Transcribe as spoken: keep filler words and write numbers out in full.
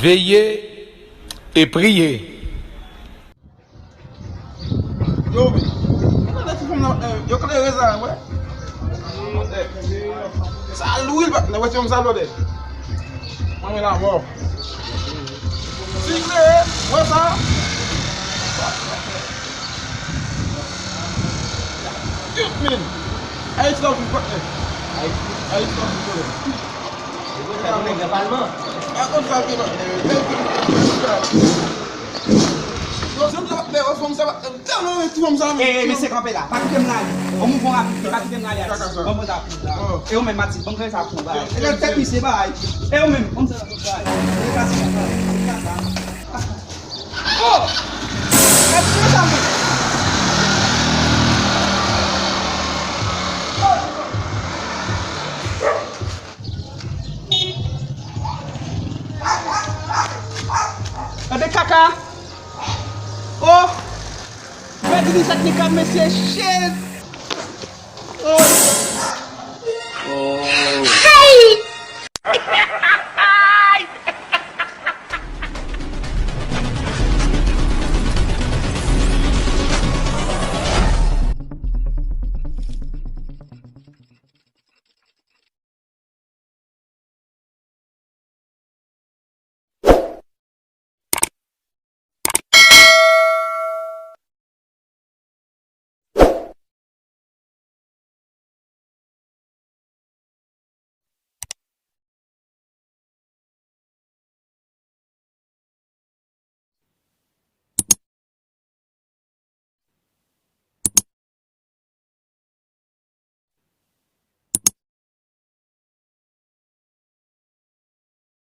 Veye e priye. Yo, men, gade ti fanm nan, eh, yo klere sa, wè. Sa lwil, patnè, wè ti fanm sa lòdè. Mwen, men la, wè. Ti klere, wè sa. Tout, men. Ayiti la, patnè. Ayiti la, patnè. Yo konn sa yo gen palman. Pa konn sa yo gen palman. Yo, se mwen sa pa pè, wè fanm sa pa, tèlman renmen ti fanm sa, men. Eh, eh, mesye, kanpe la. Pa kite m rale. On mouvman rapid, pa kite m rale. Kaka sa. Ban mwen sa pou la. Oh. E ou menm, Matilde, ban m sa pou ba. E lè tèt misye, bay. E ou menm, ban m sa pou ba. E kaka sa. Oh! Gad sa, mwen. Gade kaka. Oh! Mèt di sa ki ka mesye, shit. Oh!